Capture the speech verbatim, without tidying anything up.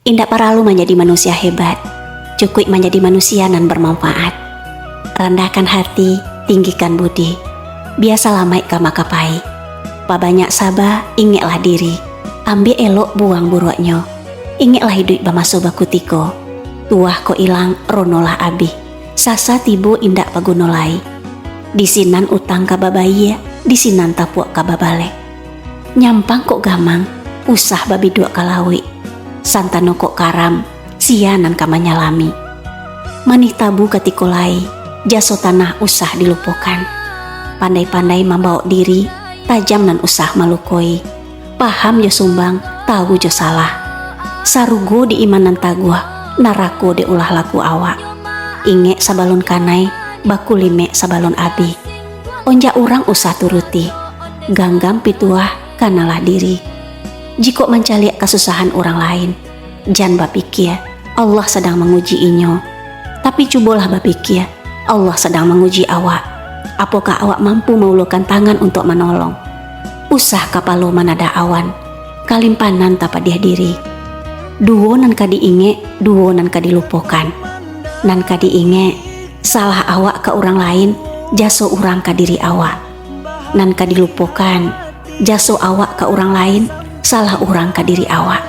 Indak paralu manjadi manusia hebat, cukuik manjadi manusia nan bermanfaat. Randahkan hati, tinggikan budi. Biasalah maik ka makapai. Pabanyak saba, ingeklah diri. Ambiak elok, buang buruaknyo. Ingeklah iduik bamaso bakutiko. Tuah kok ilang, ronolah abih. Sasa tibo indak paguno lai. Di sinan utang ka babayia, di sinan tapuak ka babaleh. Nyampang kok gamang, usah babiduak ka lauik. Santano kok karam, sia nan ka manyalami. Manih tabu katiko lai, jaso tanah usah dilupokan. Pandai-pandai mambawok diri, tajam nan usah malukoi. Paham jo sumbang, tawu jo salah. Sarugo di iman nan taguah, narako di ulah laku awak. Ingek sabalun kanai, bakulimek sabalun abih. Onjak urang usah turuti, ganggam pituah kanalah diri. Jikok mancaliak kasusahan urang lain, jan bapikia Allah sadang manguji inyo. Tapi cubolah bapikia, Allah sadang manguji awak. Apokah awak mampu maulurkan tangan untuak manolong? Usah kapalo manadah awan, kalimpanan tapadiah diri. Duo nan ka diingek, duo nan ka dilupokan. Nan ka diingek, salah awak ka urang lain, jaso urang ka diri awak. Nan ka dilupokan, jaso awak ka urang lain, salah urang ka diri awak.